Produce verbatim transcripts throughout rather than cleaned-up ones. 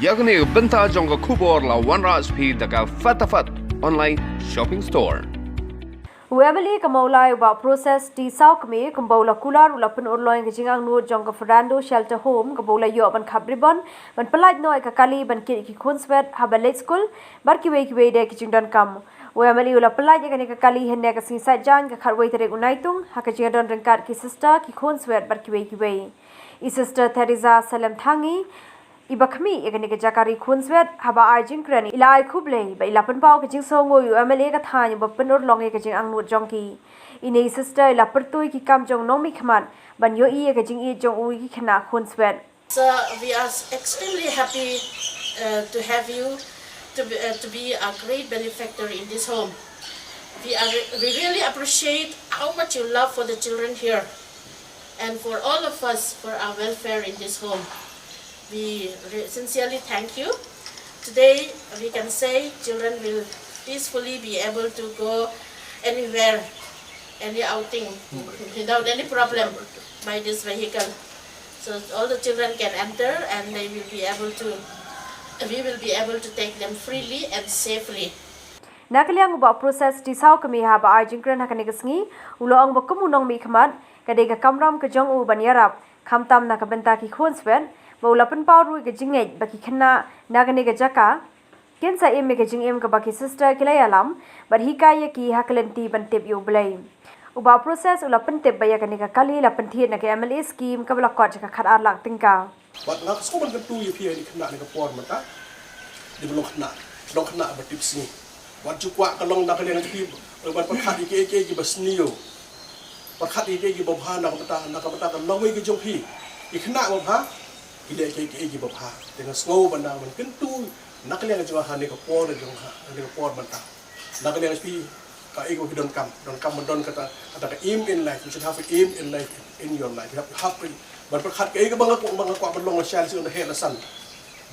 Ïa kane ka bynta jong ka khubor la wanrah sha phi da ka Fatafat Online Shopping Store. U M L A ka Mawlai u Bah Proses T Sawkmie kumba u la kular u la pynurlong ïa ka jingangnud jong ka Fernando Shelter Home kaba u la ïoh ban khap ribbon ban pyllait noh ïa ka kali ban kit ïa ki khun swet haba leit skul bad kiwei kiwei de ki jingdonkam. U M L A u la pyllait ïa kane ka kali hynne ka sngi Saitjaiñ ka khatwei tarik u Naitung ha ka jingdon ryngkat ki sister, ki khun swet bad kiwei kiwei. I Sister Theresa Salem Thangi, iba khmih ïa kane ka jaka ri khun swet, haba ai jingkren i la ai khublei bad i la pynpaw ka jingsngewnguh ïa u M L A ka thaiñ uba pynurlong ïa ka jingangnud jong ki. Ine i sister i la pyrthuh ïa ki kam jong u nongmihkhmat ban ïohi ïa ka jingïeit jong u ïa ki khynnah khun swet. So we are extremely happy uh, to have you to be, uh, to be a great benefactor in this home. We, are, we really appreciate how much you love for the children here and for all of us for our welfare in this home. We re- sincerely thank you. Today we can say children will peacefully be able to go anywhere, any outing without any problem by this vehicle. So all the children can enter and they will be able to, we will be able to take them freely and safely. Na ka liang u Bah Proses T Sawkmie haba ai jingkren ha kane ka sngi, u la ong ba kum u nongmihkhmat, ka dei ka kamram ka jong u ban ïarap, khamtam na ka bynta ki khun swet, bad u la pynpaw ruh ïa ka jingngeit ba ki khynnah na kane ka jaka kin sa im ïa ka jingim kaba ki sister ki la ïalam bad hikai ïa ki ha ka lynti ban tip ïa u Blei. U Bah Proses u la pyntip ba ïa kane ka kali la pynthied na ka M L A scheme kaba la kot sha ka khatar lak tyngka. Wat nga ka sngewbha ban kyntu ïa phi ha kane ka por mynta. Dei ban long khynnah, long khynnah ba tipsngi. Wat ju kwah ka long na ka liang jong phi ban pyrkhat ïa kiei kiei kiba sniew, pyrkhat ïa kiei kiba bha na ka bynta, na ka bynta ka lawei ka jong phi. Ki khynnah ba bha ki leh kiei kiei kiba bha. Te nga sngew ban da ban kyntu na ka liang jong nga ha kane ka por jong nga, ha kane ka por mynta. Na ka liang jong phi, kaei kaba phi donkam, donkam ban don kata, kata ka aim in life. You should have an aim in life, in your life. You have, have ban pyrkhat kaei kaba nga kwah, ba nga kwah ban long lashai, lashai, heh, lasan.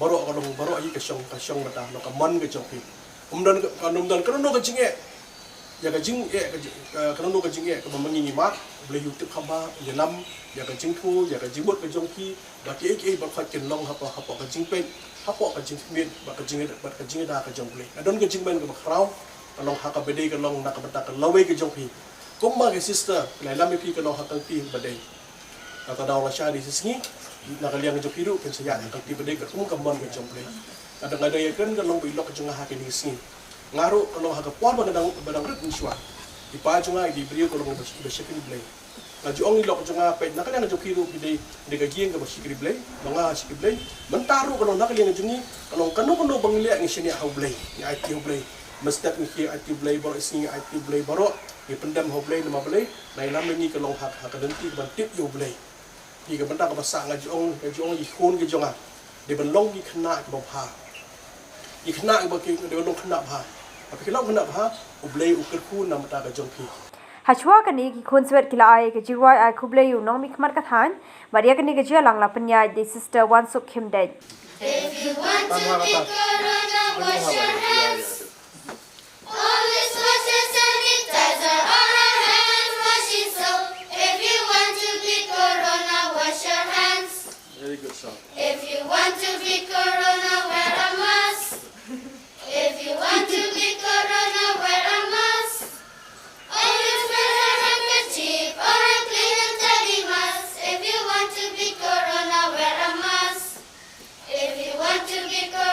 Baroh ka long, baroh hi ka shong, ka shong mynta, long ka mon ka jong phi. Ym don ka, ym don kano kano ka jingeh. Ïa ka jingeh, ka jing, ka, kano kano ka jingeh kaba ma ngi ngi mad, U Blei u tip kham bha, u ïalam ïa ka jingthmu, ïa ka jingmut ka jong phi, ba kiei kiei baroh kin long hapoh, hapoh ka jingpeit, hapoh ka jingkhmih, bad ka jing, bad ka jingïada ka jong U Blei. Ka don ka jingmane kaba khraw, ka long ha kaba dei, ka long na ka bynta ka lawei ka jong phi. Kumba ki sister ki la ïalam ïa phi, ka long ha ka lynti ba dei. Kata daw lashai, dei shi sngi na ka liang jong phi ruh kin sa ïaid ha ka lynti ba dei katkum ka mon ka jong U Blei. Ka dang, ka dang ïakren ka long ba i lok jong nga ha kine ki sngi. Nga ruh ka long ha ka por ba nga dang, ba dang rit mynshuwa. I pa jong nga i dei briew ka long ba, ba shakri Blei. Nga ju ong i lok jong nga, peit na ka liang jong phi ruh phi dei, dei ka ïing kaba shakri Blei, ba nga shakri Blei. Mynta ruh ka long na ka liang jong ngi, ka long kano kano ba ngi leh ngi shaniah ha U Blei, ngi aiti ha U Blei. Mynstep ngi aiti ha U Blei, baroh shi sngi ngi aiti ha U Blei, baroh ngi pyndem ha U Blei, namar balei? Ngi ïalam ïa ngi ka long ha, ha ka lynti ban tip ïa U Blei. Ïa ka bynta kaba sah nga ju ong, nga ju ong ïa ki khun ki jong nga, dei ban long ki khynnah kiba bha. Ki khynnah kiba, ki, dei ban long khynnah bha. Haba ki long khynnah bha, U Blei u kyrkhu na ka bynta ka jong phi. Hashwa kane ki khun swet ki la ai ka jingrwai ai khublei ïa u nongmihkhmat ka thaiñ, bad ïa kane ka jingïalang la pynïaid da i Sister Wansuk Khymdeit. If you want to beat corona, wash your hands. Always wash your sanitizer on our hand, washing soap. If you want to beat corona, wash your hands. Very good song. If you want to beat corona, wear a mask. If you want to beat corona, wear a mask. Always wear a handkerchief or a clean and tidy mask. If you want to beat corona, wear a mask. If you want to beat corona,